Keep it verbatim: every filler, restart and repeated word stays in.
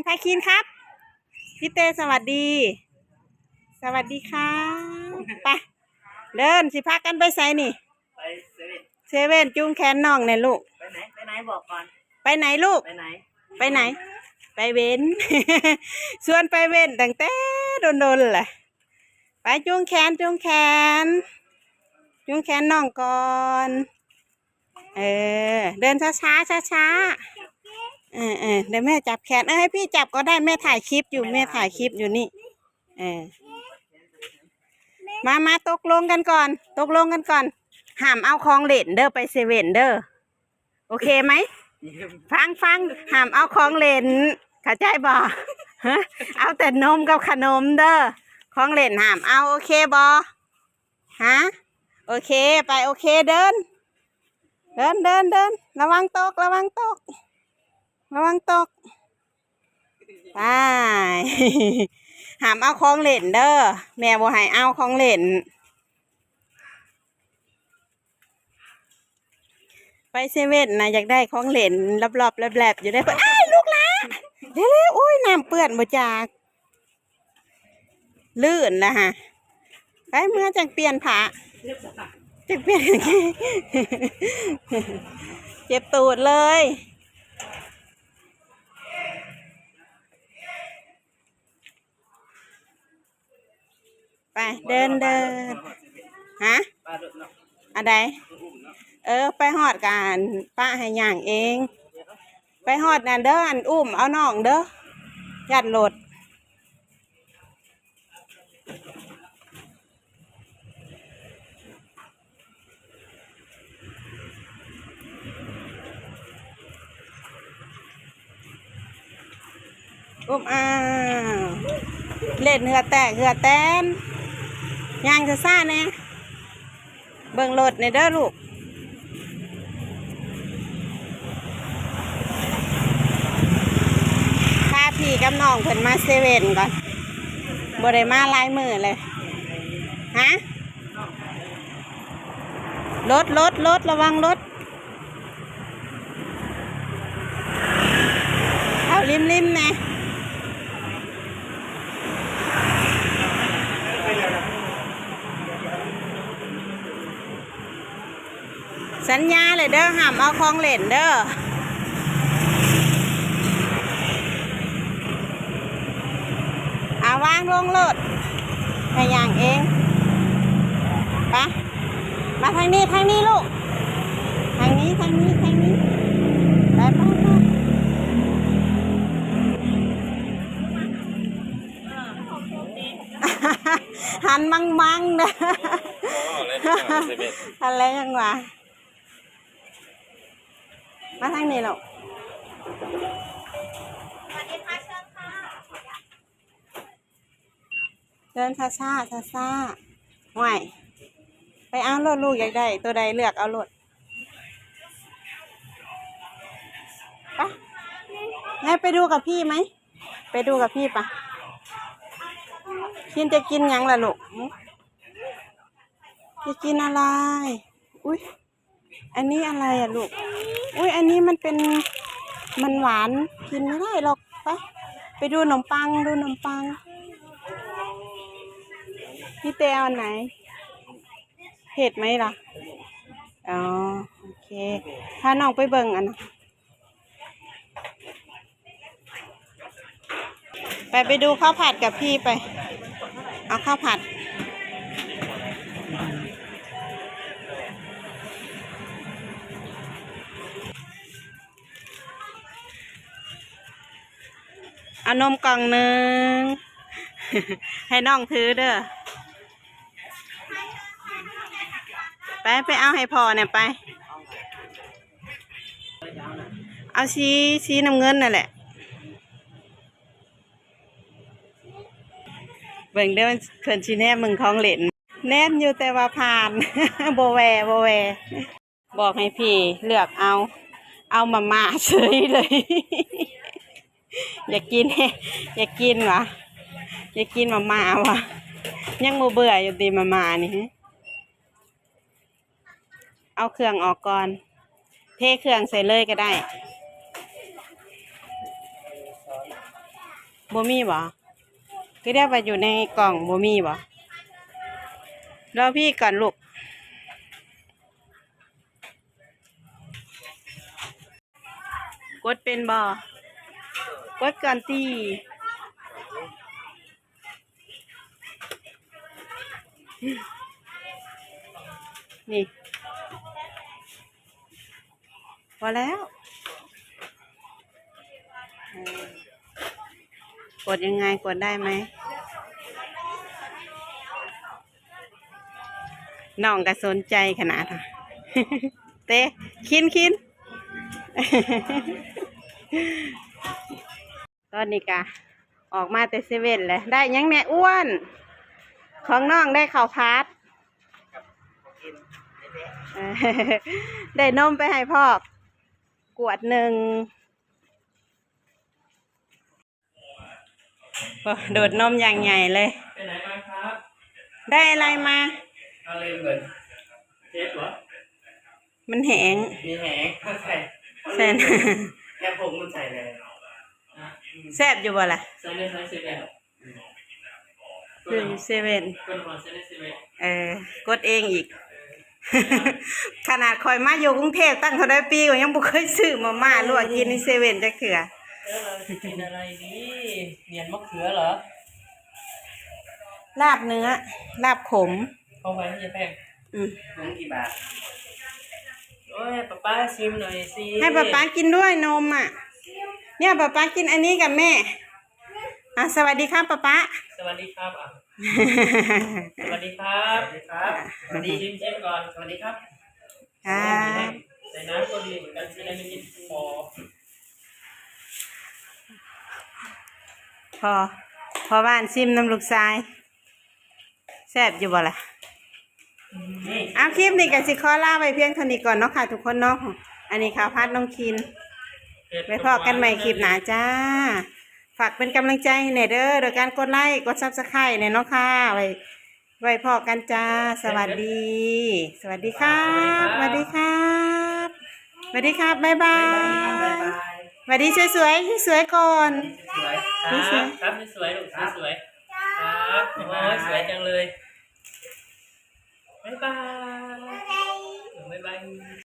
พาคินครับ พี่เตสวัสดี สวัสดีครับ ไป เดินสิพากันไปไสนี่ ไปเซเว่น เซเว่น จูงแขนน้องแหน่ลูก ไปไหน ไปไหนบอกก่อน ไปไหนลูก ไปไหน ไปไหน ไปเว้น ชวนไปเว้นตั้งแต่โดนๆแหละ ไปจูงแขน จูงแขน จูงแขนน้องก่อน เออ เดินช้าๆ ช้าๆ เออ เออ เดี๋ยวแม่จับแขน เออ ให้พี่จับก็ได้ แม่ถ่ายคลิปอยู่ แม่ถ่ายคลิปอยู่นี่ เออ มา มา ตกลงกันก่อน ตกลงกันก่อน ห้ามเอาของเล่นเด้อ ไปเซเว่นเด้อ โอเคไหม ฟัง ฟัง ห้ามเอาของเล่น เข้าใจบ่ ฮะ เอาแต่นมกับขนมเด้อ ของเล่นห้ามเอา โอเคบ่ ฮะ โอเค ไป โอเค เดิน เดิน เดิน เดิน ระวังตก ระวังตก ระวังตก ไป ห้ามเอาของเล่นเด้อ แม่บ่ให้เอาของเล่น ไปเซเว่นนะ อยากได้ของเล่นรอบๆแลบๆอยู่ได้ เพิ่น อ้าย ลูกหลา เร็วๆ โอ้ย น้ำเปื้อนบ่จัก ลื่นนะฮะ ไป เมือจั่งเปลี่ยนผ้า จั่งเปลี่ยนกางเกง เจ็บตูดเลย ไป เดิน เดิน ฮะ อันใด เออ ไปฮอดกะปะให้ย่างเอง ไปฮอดนั่นเด้อ อันอุ้มเอาน้องเด้อ ย่านรถ อุ้ม อ้าว เล่นเหื่อแตกเหื่อแตน ย่างซ่าๆแหน่ เบิ่งรถแหน่เด้อลูก พาพี่กับน้องเพิ่นมาเซเว่นก่อน บ่ได้มาหลายมื้อเลย ฮะ รถ รถ รถ ระวังรถ เอาริมๆแหน่ สัญญาเลยเด้อ ห้ามเอาของเล่นเด้อ เอาวางลงโลด ให้ย่างเอง ไป มาทางนี้ ทางนี้ลูก ทางนี้ ทางนี้ ทางนี้ ไป ไป ไป หันมังๆเด้อ อะไรยังวะ มาทางนี้ลูก เดินช้าๆ ช้าๆ ห่วย ไปเอาโลดลูก อยากได้ตัวใดเลือกเอาโลด ไป ให้ไปดูกับพี่ไหม ไปดูกับพี่ปะ คินจะกินหยังล่ะลูก หึ จะกินอะไร อุ๊ย อันนี้อะไรอะลูก อุ๊ย อันนี้มันเป็น มันหวาน กินไม่ได้หรอก ไป ไปดูขนมปัง ดูขนมปัง พี่เตเอาอันไหน เผ็ดไหมล่ะ อ๋อ โอเค พาน้องไปเบิ่งอันนั้น ไป ไปดูข้าวผัดกับพี่ไป เอาข้าวผัด เอานมกล่องหนึ่ง ให้น้องถือเด้อ ไป ไปเอาให้พ่อเนี่ยไป เอาสี สีน้ำเงินนั่นแหละ เบิ่งเด้อ เพิ่นสิแนมเบิ่งของเล่น แนมอยู่แต่ว่าผ่าน บ่แว บ่แว บอกให้พี่เลือกเอา เอามาม่าเฉยเลย อยากกิน อยากกินหวะ อยากกินมาม่าหวะ ยังบ่เบื่ออยู่ติมาม่านี่ เอาเครื่องออกก่อน เทเครื่องใส่เลยก็ได้ บ่มีบ่ คือได้ว่าอยู่ในกล่องบ่มีบ่ รอพี่ก่อนลูก กดเป็นบ่ กดก่อนติ นี่ พอแล้ว เออ กดยังไง กดได้ไหม น้องก็สนใจขนาด เตะ คิน คิน ตอนนี้กะ ออกมาแต่เซเว่นแล้ว ได้หยังแม่อ้วน ของน้องได้ข้าวผัด เออ ได้นมไปให้พ่อ ขวดหนึ่ง โอ้ ดูดนมอย่างใหญ่เลย ไปไหนมาครับ ได้อะไรมา อะไรเหมือนเทปเหรอ มันแห้ง มีแหงใส่ แซ่บ แค่ผงมันใส่เลย อ่ะ อืม แซ่บอยู่บ่ล่ะ ใส่ในเซเว่น ซื้ออยู่เซเว่น เป็นของเซเว่น เออ กดเองอีก ขนาดข่อยมาอยู่กรุงเทพฯตั้งเท่าใดปี ก็ยังบ่เคยซื้อมาม่าลวกกินในเซเว่นจักเทื่อ เออ เราจะกินอะไรดี เหมียนมะเขือเหรอ ลาบเนื้อ ลาบขม เอาไว้ให้ยายแพง อืม ถุงกี่บาท โอ้ย ป๊าป๊าชิมหน่อยสิ ให้ป๊าป๊ากินด้วยนมอ่ะ เนี่ย ป๊าป๊ากินอันนี้กับแม่ อ่ะ สวัสดีครับป๊าป๊า สวัสดีครับ อ่ะ สวัสดีครับ สวัสดีครับ สวัสดี ชิม ชิมก่อน สวัสดีครับ ค่ะ ใส่น้ำก็ดีเหมือนกัน จะได้ไม่ติดคอ พอ พอบ้านชิมนำลูกชาย แซ่บอยู่บ่ล่ะ เอาคลิปนี้ก็สิขอลาไว้เพียงเท่านี้ก่อนเนาะค่ะทุกคนเนาะ อันนี้ข้าวผัดน้องคิน ไว้พ้อกันใหม่คลิปหน้าจ้า ฝากเป็นกำลังใจให้แหน่เด้อ โดยการกดไลค์ กด Subscribe แหน่เนาะค่ะ ไว้ ไว้พ้อกันจ้า สวัสดี สวัสดีครับ สวัสดีครับ สวัสดีครับ บ๊ายบาย บ๊ายบาย สวัสดีสวยๆ สวยๆ ก่อน สวยๆ ครับ ครับ สวยๆ ลูก สวยๆ ครับ โอ้ย สวยจังเลย บ๊ายบาย บ๊ายบาย